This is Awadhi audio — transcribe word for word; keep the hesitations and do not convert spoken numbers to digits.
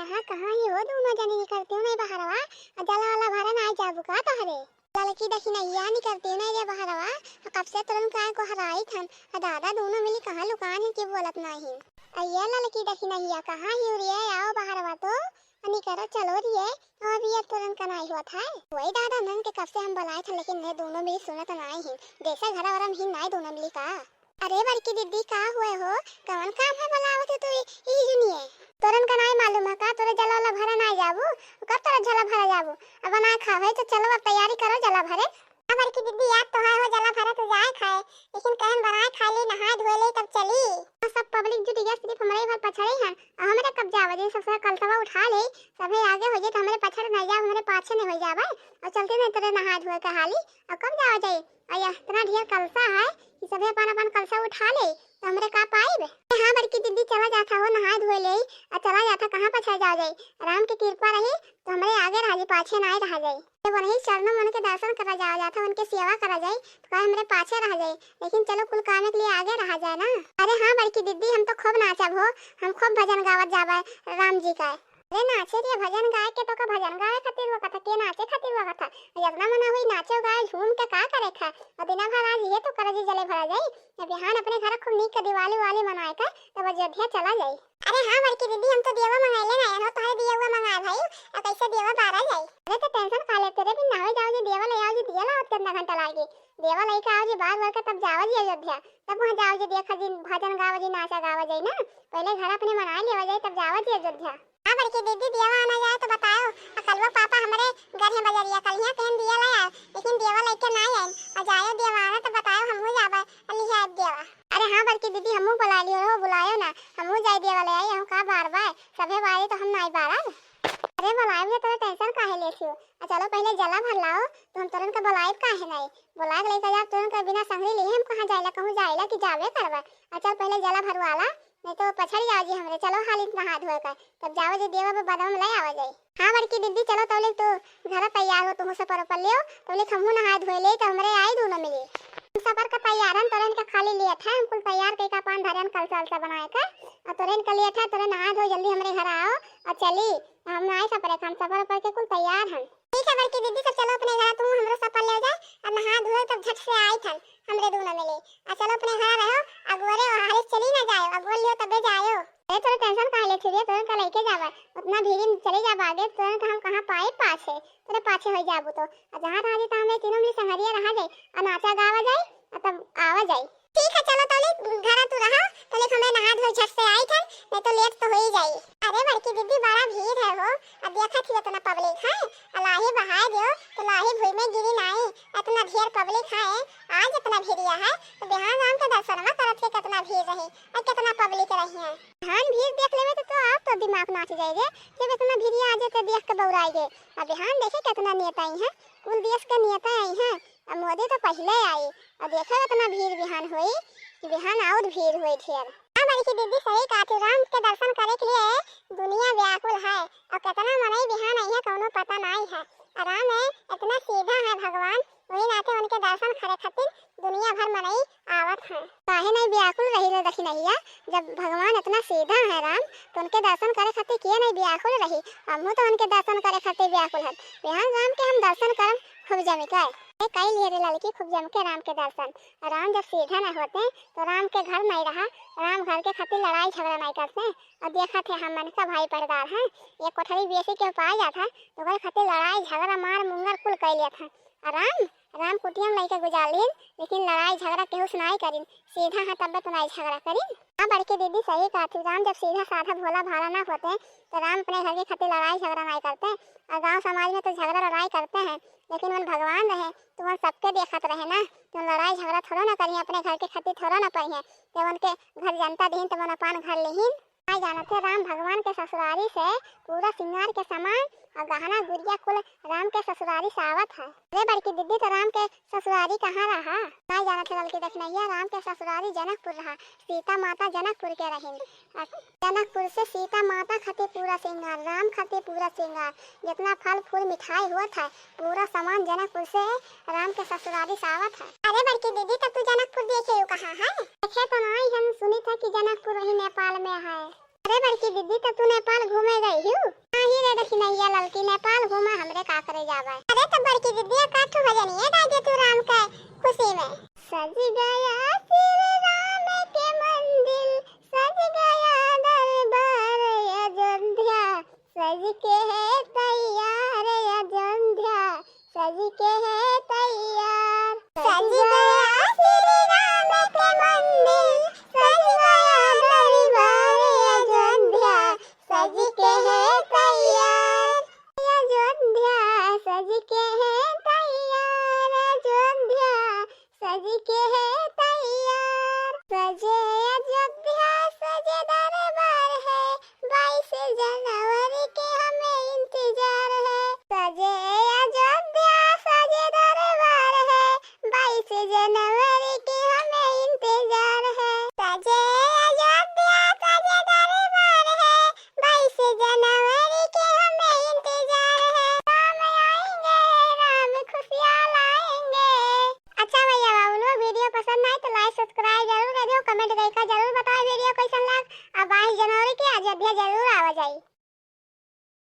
कहाँ, कहाँ ही हो दुनो जनी, निकरतिउ नहीं बहरवा, अ जला वाला भरे नाहीं जाबू का तोहरे? ललकी दखिनहिया निकरतिउ नहीं रे बहरवा, अ कब से तोरन का गोहराइत हन, अ दादा दुनो मिली कहाँ लुकान है कि बोलत नाहीं। अ ये ललकी दखिनहिया कहाँ ही रे, आओ बहरवा तो, अ निकरो चलो रे, अ अभी अब तोरन का नाहीं होत है। वही दादा नन के कब से हम बोलाइत हन, लेकिन ये दुनो मिली सुनत नाहीं है, जैसे घरा वरा में ही नाहीं दुनो मिली का। अरे बड़की दीदी, का हुए हो? कवन काम है बुलावत हो तू ई, ई जुनिये? तोरन का नाई मालूम है का? तोरे जला वाला भरे नाई जाबू? कब तोरा जला भरे जाबू? अब बनाए खावे तो चलो, अब तैयारी करो जला भरे। हाँ बड़की दीदी, याद तो है हो जला भरे तो जाए खाए, लेकिन कहन बनाए खा ली, नहाए धोए ले तब चली। हाँ, सब पब्लिक जुट गया, सिर्फ हमरे भर पछड़े हन। अब हमरे कब जावे जे, सब कलसवा उठा ले, सभे आगे हो जे तो हमरे पछड़े नहीं जाब, हमरे पाछे नहीं हो जाबे। और चलते नहीं तोरे नहाए धोए के हाली, और कब जावा जाई? अ यह इतना ढेर कलसा है कि सभे अपन अपन कलसा उठा ले, तो हमरे का पाइब? ए हाँ बड़की दीदी, चला जाथा हो नहाए धोए ले, अ चला जाथा, कहाँ पछा जावा जाई? राम के कृपा रही तो हमरे आगे रहा जाई, पाछे नाई रहा जाई। जब उन्हीं चरणों में उनके दर्शन करा जावा जाथा, उनके सेवा करा जाई, तो काहे हमरे पाछे रहा जाई? लेकिन चलो कुल काम के लिए आगे रहा जाए ना। अरे हाँ बड़की दीदी, हम तो खूब नाचब हो, हम खूब भजन गावत जाबे राम जी का। अरे नाचे रे, भजन गाए के तो का भजन गाए खातिर हुआ कथा, के नाचे खातिर हुआ कथा। जितना मना हुई नाचो गाए झूम के का करे खा। और दिना भर आज ये तो करजी जले भरा जाई। अब बिहान अपने घर खूब नीक के दिवाली वाली मनाए का, तब अयोध्या चला जाई। अरे हाँ बड़की दीदी, हम तो देवा मंगाइले ना, हम तोहरे दिया हुआ मंगाए भाई, अब कैसे देवा बारा जाई। अरे तो टेंशन का लेते रे, बिन नहावे जाओ जी, देवा ले आओ जी, दिया लावत कितना घंटा लागी। देवा लेके आओ जी, बार बार के तब जाओ जी अयोध्या, तब वहाँ जाओ जी, देखा जी भजन गावा जी, नाचा गावा जाई ना, पहले घर अपने मनाए लेवा जाई, तब जाओ जी अयोध्या। हाँ बड़की दीदी, दियावा आना जाए तो बतायो। आ कलवा पापा हमरे घर है बजरिया, कलिया कहन दिया ले आए, लेकिन दियावा लेके ना आए। आ जायो दियावा आना तो बतायो, हमहू जाबे आ लिहे आए दियावा। अरे हाँ बड़की दीदी, हमहू बुला लियो हो, बुलायो ना, हमहू जाए दियावा ले आई। हम का बार बाय, सभे बारी तो हम नाई बारब। अरे बुलाए भी तोरे टेंशन काहे लेत हो? आ चलो पहले जला भर लाओ, तो हम तोरन का बुलाए काहे नाई? बुला के लेके जाब तोरन का, बिना संगरी लिए हम कहाँ जाइला, कहूँ जाइला कि जाबे करबे। आ चल पहले जला भरवाला, नहीं तो पछड़ जाओ जी हमरे। चलो हाली नहा धोए का, तब जाओ जी देवा पे बदम ले आवा जाई। हाँ बड़की दीदी, चलो तौले तो घर तैयार हो, तुम सपर पर लियो, तौले हमहू नहा धोए ले, तो हमरे आई दोनों मिली। हम सपर का तैयार हन, तोरे इनका खाली लिए था, हम कुल तैयार कई का पान धरन कलसा अलसा बनाए का, और तोरे इनका लिए था, तोरे नहा धो जल्दी हमरे घर आओ, और चली, हम आए सपरे का, हम सपर पर के कुल तैयार हन। ठीक है बड़की दीदी, सब चलो अपने घर, तुम हमरो सपर ले जाए, और नहा धोए तब झट से आई थन, हमरे दोनों मिली। आ चलो अपने घर रहो, अगोरे ओहारे चली ना जायो, अगोर लियो तबे जायो। अरे तोरे टेंशन काहे लेत हो रे, तोरे का लेके जाबे, उतना भीड़ में चले जाबे आगे, तोरे का हम कहाँ पाए पाछे, तोरे पाछे हो जाबू तो। आ जहाँ रहा जाए तो हमें तीनों मिली संगरिया रहा जाए, आ नाचा गावा जाए, आ तब आवा जाए। ठीक है चलो तोले घर तू रहा, तोले हमें नहा धोए झट से आई थन, नहीं तो लेट तो हो ही जाई। अरे बड़की दीदी बड़ा भीड़ है हो, अब देखा थी इतना पब्लिक है, आ लाही बहाए दियो तो लाही भुई में गिरी नाई, इतना ढेर पब्लिक है, आज इतना भीड़िया है, तो बिहान राम के दर्शनमा करत के कितना भीड़ रही और कितना पब्लिक रही है। बिहान भीड़ देख लेवे तो, तो आप तो दिमाग नाच जाए रे, जब इतना भीड़िया आ जाए तो देख के बौराई गए। अब बिहान देखे कितना नेता आई हैं, कुल देश के नेता आई हैं, अब मोदी तो पहले आई, और देखो इतना भीड़ बिहान हुई कि बिहान और भीड़ हुई ढेर। हाँ बड़की दीदी सही कहा थी, राम के दर्शन करे के लिए दुनिया व्याकुल है, और कितना मनई बिहान आई है कौनो पता नहीं है। और राम है इतना सीधा है भगवान, वही नाते उनके दर्शन करे खातिर दुनिया भर मनई आवत हैं। काहे नहीं व्याकुल रही रे दखिनहिया, जब भगवान इतना सीधा है राम, तो उनके दर्शन करे खातिर के नहीं व्याकुल रही। हमहू तो उनके दर्शन करे खातिर व्याकुल है। बिहान राम के हम दर्शन करम खूब जमी का। ए, कई लिए रे ललकी खूब जम के राम के दर्शन। राम जब सीधा नहीं होते तो राम के घर नहीं रहा, राम घर के खातिर लड़ाई झगड़ा नहीं करते। और देखा थे हमन का भाई पड़दार हैं, ये कोठरी बेसी के पाए जात है तो ओकरे खातिर लड़ाई झगड़ा मार मुंगर कुल कर लिया था। और राम, राम कुटिया में लइके गुजार लीन, लेकिन लड़ाई झगड़ा केहू से नाई करिन, सीधा है तब तो नाई झगड़ा करिन। हाँ बड़की दीदी सही कहा थी, राम जब सीधा साधा भोला भाला ना होते तो राम अपने घर के खातिर लड़ाई झगड़ा नाई करते। और गांव समाज में तो झगड़ा लड़ाई करते हैं, लेकिन मन भगवान रहे तो मन सबके देखत रहे ना, तो लड़ाई झगड़ा थोड़ा ना करिए, अपने घर के खातिर थोड़ा ना पढ़िए, जब उनके घर जनता दीन तो मन अपन घर लेहिन। नाई जानत है राम भगवान के ससुरारी से पूरा सिंगार के सामान और गहना गुरिया कुल राम के ससुरारी से आवत है। अरे बड़की दीदी तो राम के ससुरारी कहाँ रहा? नाई जानत है बल्कि दखिनहिया, राम के ससुरारी जनकपुर रहा, सीता माता जनकपुर के रहिन। आ जनकपुर से सीता माता खातिर पूरा सिंगार, राम खातिर पूरा सिंगार, जितना फल फूल मिठाई हुआ था पूरा सामान जनकपुर से राम के ससुरारी से आवत है। अरे बड़की दीदी तब तू जनकपुर देखे हो कहाँ है? देखे तो नाई, हम सुनी था कि जनकपुर वही नेपाल में है। अरे बड़की दीदी, तब तू नेपाल घूमे गई हू? सज के है तैयार अयोध्या, सज के है तैयार। सज गया श्री राम के मंदिर, सज गया दरबार अयोध्या, सज के है तैयार। अयोध्या सज के है तैयार, अयोध्या सज के है तैयार। सजे अयोध्या सजे दरबार है, बाईस जनम